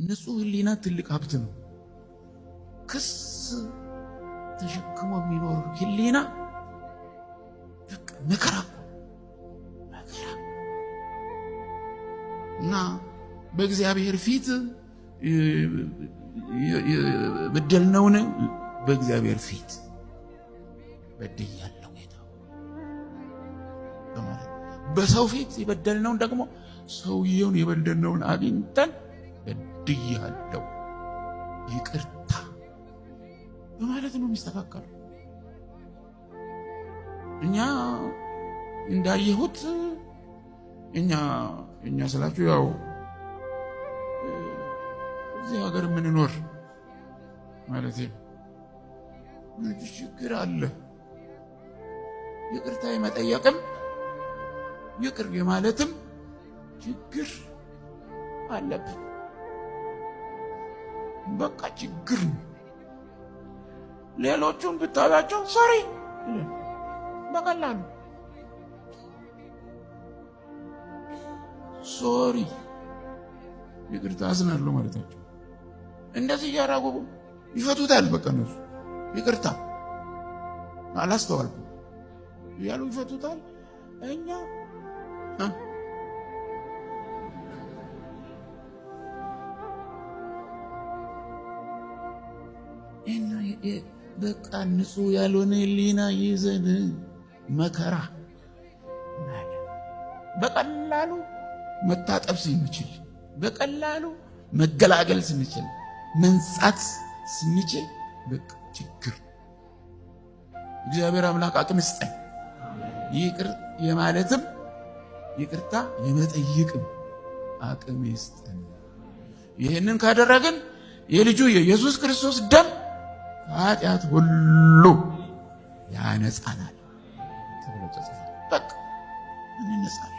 ንጹህ ሕሊና ትልቅ ሀብት ነው። ክስ ተሸክሞ የሚኖር ሕሊና በቃ መከራ መከራ እና በእግዚአብሔር ፊት የበደልነውን በእግዚአብሔር ፊት በድያለሁ ጌታ በማለት በሰው ፊት የበደልነውን ደግሞ ሰውየውን የበደልነውን አግኝተን በድያለሁ ይቅርታ በማለት ነው የሚስተካከለው። እኛ እንዳየሁት እኛ ስላችሁ ያው እዚህ ሀገር የምንኖር ማለት ነው። ችግር አለ። ይቅርታ የመጠየቅም ይቅር የማለትም ችግር አለብን። በቃ ችግር ነው። ሌሎቹን ብታያቸው sorry በቀላሉ sorry ይቅርታ አዝናለሁ ማለታቸው እንደዚህ እያደረጉ ይፈቱታል። በቃ እነሱ ይቅርታ አላስተዋልኩም እያሉ ይፈቱታል። እኛ በቃ ንጹህ ያልሆነ ሕሊና ይዘን መከራ በቀላሉ መታጠብ ስንችል፣ በቀላሉ መገላገል ስንችል፣ መንጻት ስንችል በቃ ችግር። እግዚአብሔር አምላክ አቅም ይስጠን። ይቅር የማለትም ይቅርታ የመጠየቅም አቅም ይስጠን። ይህንን ካደረግን የልጁ የኢየሱስ ክርስቶስ ደም ከኃጢአት ሁሉ ያነጻናል ተብሎ ተጽፏል። በቃ እንነጻለን።